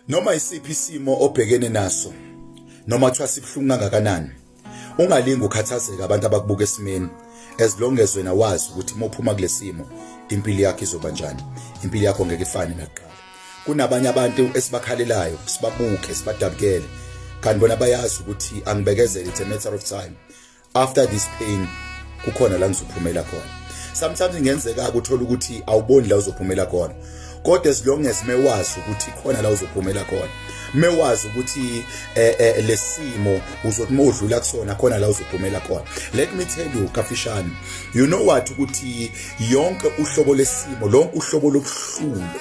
Noma isiphi isimo obhekene naso, noma kuthiwa sibuhlungu kangakanani, ungalingi ukhathazeka abantu abakubuka esimeni, as long as wena wazi ukuthi uma uphuma kulesimo impilo yakho izoba njani, impilo yakho ngeke ifane nakuqala. Kunabanye abantu esibakhalelayo, sibabuke, sibadabukele, kanti bona bayazi ukuthi angibekezele, it's a matter of time. After this pain kukhona la ngizophumela khona. Sometimes ingenzeka ukuthola ukuthi awuboni la uzophumela khona, kodwa as long as mewazi ukuthi khona la uzophumela khona, mewazi ukuthi lesimo uzothi mawudlula kusona khona la uzophumela khona. Let me tell you kafishane, you know what, ukuthi yonke uhlobo lesimo, lonke uhlobo lobuhlungu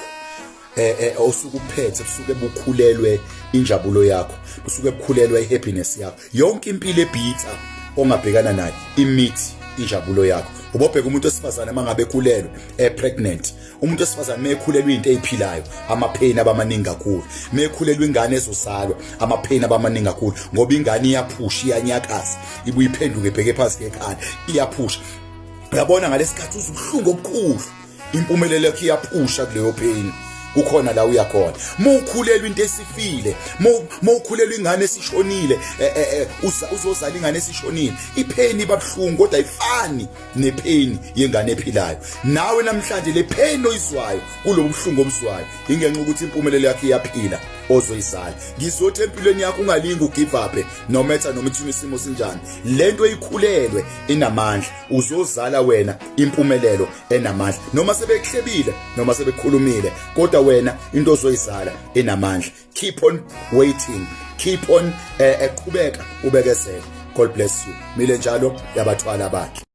osuke uphethe busuke bukhulelwe injabulo yakho, busuke bukhulelwe ihappiness yakho. Yonke impilo ebitter ongabhekana nayo imithi injabulo yakho. Ubobheka umuntu wesifazane mangabe ekhulelwe, pregnant, umuntu wesifazane mekhulelwe into eziphilayo, amapain abamaningi kakhulu. Mekhulelwe ingane ezozalwa, amapain abamaningi kakhulu, ngoba ingane iyaphusha, iyanyakaza, ibuye iphenduke ibheke phansi ngekhanda, iyaphusha. Uyabona, ngalesikhathi uzubuhlungu obukhulu, impumelelo yakho iyaphusha kuleyo pain, kukhona la uya khona. Mawukhulelwa into esifile, mawukhulelwa ingane esishonile, uzozala ingane esishonile, ipain ibabuhlungu, kodwa ayifani nepain yengane ephilayo. Nawe namhlanje le pain oyizwayo, kulobu buhlungu obuzwayo, ingenxa ukuthi impumelelo yakho iyaphila ozoyizala. Ngizothi empilweni yakho ungalingi ugive up, no matter noma ithini isimo sinjani. Lento eyikhulelwe inamandla, uzozala wena impumelelo enamandla. Noma sebekuhlebile, noma sebekhulumile, kodwa wena into ozoyizala inamandla. Keep on waiting, keep on, eqhubeka ubekezele. God bless you. Mile njalo yabathwala bakhe.